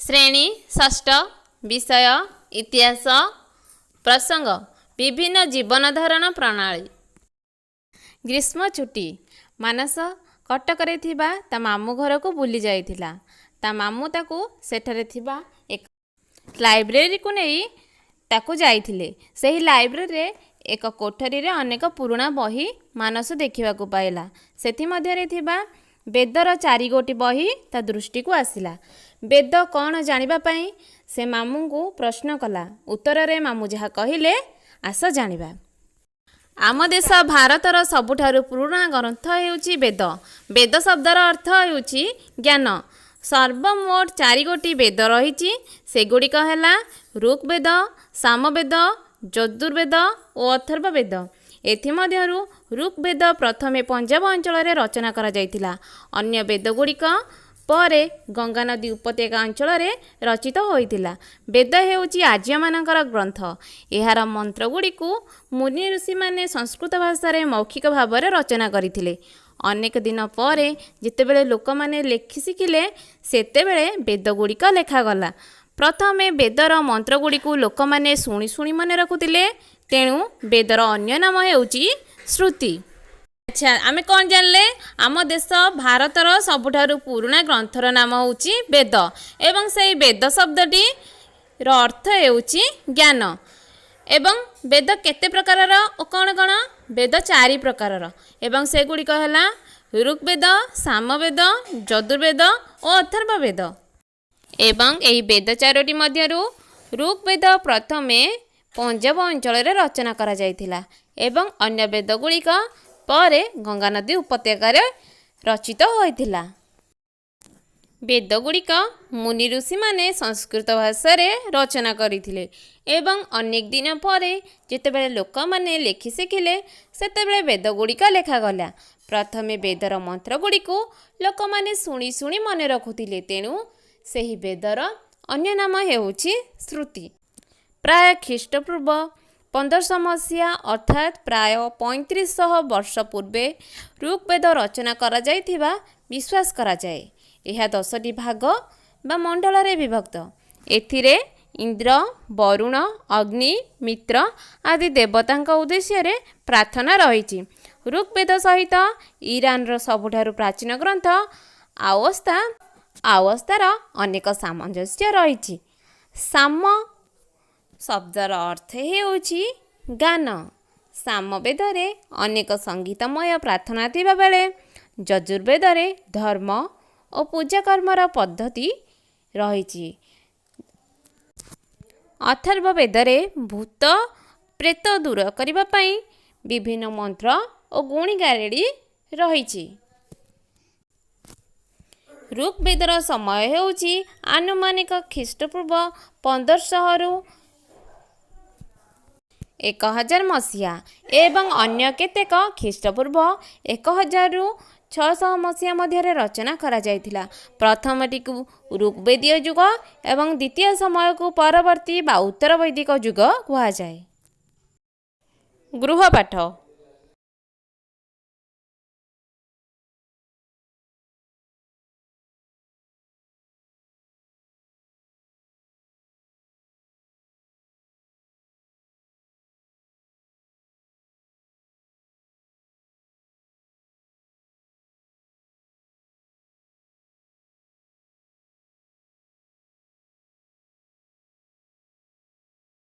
ଶ୍ରେଣୀ ଷଷ୍ଠ, ବିଷୟ ଇତିହାସ, ପ୍ରସଙ୍ଗ ବିଭିନ୍ନ ଜୀବନଧାରଣ ପ୍ରଣାଳୀ। ଗ୍ରୀଷ୍ମ ଛୁଟି। ମାନସ କଟକରେ ଥିବା ତା ମାମୁଁ ଘରକୁ ବୁଲି ଯାଇଥିଲା। ତା ମାମୁଁ ତାକୁ ସେଠାରେ ଥିବା ଏକ ଲାଇବ୍ରେରୀକୁ ନେଇ ତାକୁ ଯାଇଥିଲେ। ସେହି ଲାଇବ୍ରେରୀରେ ଏକ କୋଠରୀରେ ଅନେକ ପୁରୁଣା ବହି ମାନସ ଦେଖିବାକୁ ପାଇଲା। ସେଥିମଧ୍ୟରେ ଥିବା ବେଦର ଚାରିଗୋଟି ବହି ତା ଦୃଷ୍ଟିକୁ ଆସିଲା। ବେଦ କ'ଣ ଜାଣିବା ପାଇଁ ସେ ମାମୁଁଙ୍କୁ ପ୍ରଶ୍ନ କଲା। ଉତ୍ତରରେ ମାମୁଁ ଯାହା କହିଲେ, ଆସ ଜାଣିବା। ଆମ ଦେଶ ଭାରତର ସବୁଠାରୁ ପୁରୁଣା ଗ୍ରନ୍ଥ ହେଉଛି ବେଦ। ବେଦ ଶବ୍ଦର ଅର୍ଥ ହେଉଛି ଜ୍ଞାନ। ସର୍ବମୋଟ ଚାରିଗୋଟି ବେଦ ରହିଛି। ସେଗୁଡ଼ିକ ହେଲା ଋଗ୍ବେଦ, ସାମବେଦ, ଯଜୁର୍ବେଦ ଓ ଅଥର୍ବବେଦ। ଏଥିମଧ୍ୟରୁ ଋଗ୍ବେଦ ପ୍ରଥମେ ପଞ୍ଜାବ ଅଞ୍ଚଳରେ ରଚନା କରାଯାଇଥିଲା। ଅନ୍ୟ ବେଦଗୁଡ଼ିକ ପରେ ଗଙ୍ଗାନଦୀ ଉପତ୍ୟକା ଅଞ୍ଚଳରେ ରଚିତ ହୋଇଥିଲା। ବେଦ ହେଉଛି ଆର୍ଯ୍ୟମାନଙ୍କର ଗ୍ରନ୍ଥ। ଏହାର ମନ୍ତ୍ରଗୁଡ଼ିକୁ ମୁନି ଋଷିମାନେ ସଂସ୍କୃତ ଭାଷାରେ ମୌଖିକ ଭାବରେ ରଚନା କରିଥିଲେ। ଅନେକ ଦିନ ପରେ ଯେତେବେଳେ ଲୋକମାନେ ଲେଖି ଶିଖିଲେ, ସେତେବେଳେ ବେଦଗୁଡ଼ିକ ଲେଖାଗଲା। ପ୍ରଥମେ ବେଦର ମନ୍ତ୍ରଗୁଡ଼ିକୁ ଲୋକମାନେ ଶୁଣି ଶୁଣି ମନେ ରଖୁଥିଲେ। ତେଣୁ ବେଦର ଅନ୍ୟ ନାମ ହେଉଛି ଶ୍ରୁତି। ଆଚ୍ଛା, ଆମେ କ'ଣ ଜାଣିଲେ? ଆମ ଦେଶ ଭାରତର ସବୁଠାରୁ ପୁରୁଣା ଗ୍ରନ୍ଥର ନାମ ହେଉଛି ବେଦ ଏବଂ ସେଇ ବେଦ ଶବ୍ଦଟିର ଅର୍ଥ ହେଉଛି ଜ୍ଞାନ। ଏବଂ ବେଦ କେତେ ପ୍ରକାରର ଓ କ'ଣ କ'ଣ? ବେଦ ଚାରି ପ୍ରକାରର ଏବଂ ସେଗୁଡ଼ିକ ହେଲା ଋଗ୍ବେଦ, ସାମବେଦ, ଯଜୁର୍ବେଦ ଓ ଅଥର୍ବବେଦ। ଏବଂ ଏହି ବେଦ ଚାରୋଟି ମଧ୍ୟରୁ ଋଗ୍ବେଦ ପ୍ରଥମେ ପଞ୍ଜାବ ଅଞ୍ଚଳରେ ରଚନା କରାଯାଇଥିଲା ଏବଂ ଅନ୍ୟ ବେଦଗୁଡ଼ିକ ପରେ ଗଙ୍ଗାନଦୀ ଉପତ୍ୟକାରେ ରଚିତ ହୋଇଥିଲା। ବେଦଗୁଡ଼ିକ ମୁନି ଋଷିମାନେ ସଂସ୍କୃତ ଭାଷାରେ ରଚନା କରିଥିଲେ ଏବଂ ଅନେକ ଦିନ ପରେ ଯେତେବେଳେ ଲୋକମାନେ ଲେଖି ଶିଖିଲେ, ସେତେବେଳେ ବେଦଗୁଡ଼ିକ ଲେଖାଗଲା। ପ୍ରଥମେ ବେଦର ମନ୍ତ୍ରଗୁଡ଼ିକୁ ଲୋକମାନେ ଶୁଣି ଶୁଣି ମନେ ରଖୁଥିଲେ। ତେଣୁ ସେହି ବେଦର ଅନ୍ୟ ନାମ ହେଉଛି ଶ୍ରୁତି। ପ୍ରାୟ ଖ୍ରୀଷ୍ଟପୂର୍ବ 1500 ମସିହା, ଅର୍ଥାତ୍ ପ୍ରାୟ 3500 ବର୍ଷ ପୂର୍ବେ ଋଗ୍ବେଦ ରଚନା କରାଯାଇଥିବା ବିଶ୍ୱାସ କରାଯାଏ। ଏହା 10ଟି ଭାଗ ବା ମଣ୍ଡଳରେ ବିଭକ୍ତ। ଏଥିରେ ଇନ୍ଦ୍ର, ବରୁଣ, ଅଗ୍ନି, ମିତ୍ର ଆଦି ଦେବତାଙ୍କ ଉଦ୍ଦେଶ୍ୟରେ ପ୍ରାର୍ଥନା ରହିଛି। ଋଗ୍ବେଦ ସହିତ ଇରାନର ସବୁଠାରୁ ପ୍ରାଚୀନ ଗ୍ରନ୍ଥ ଆୱସ୍ତାର ଅନେକ ସାମଞ୍ଜସ୍ୟ ରହିଛି। ସାମ ଶବ୍ଦର ଅର୍ଥ ହେଉଛି ଗାନ। ସାମବେଦରେ ଅନେକ ସଙ୍ଗୀତମୟ ପ୍ରାର୍ଥନା ଥିବା ବେଳେ ଯଜୁର୍ବେଦରେ ଧର୍ମ ଓ ପୂଜାକର୍ମର ପଦ୍ଧତି ରହିଛି। ଅଥର୍ବବେଦରେ ଭୂତ ପ୍ରେତ ଦୂର କରିବା ପାଇଁ ବିଭିନ୍ନ ମନ୍ତ୍ର ଓ ଗୁଣିଗାରେଡ଼ି ରହିଛି। ଋଗ୍ବେଦର ସମୟ ହେଉଛି ଆନୁମାନିକ ଖ୍ରୀଷ୍ଟପୂର୍ବ 1500ରୁ 1000 ମସିହା ଏବଂ ଅନ୍ୟ କେତେକ ଖ୍ରୀଷ୍ଟପୂର୍ବ 1000ରୁ 600 ମସିହା ମଧ୍ୟରେ ରଚନା କରାଯାଇଥିଲା। ପ୍ରଥମଟିକୁ ଋଗ୍ବେଦୀୟ ଯୁଗ ଏବଂ ଦ୍ୱିତୀୟ ସମୟକୁ ପରବର୍ତ୍ତୀ ବା ଉତ୍ତର ବୈଦିକ ଯୁଗ କୁହାଯାଏ। ଗୃହପାଠ।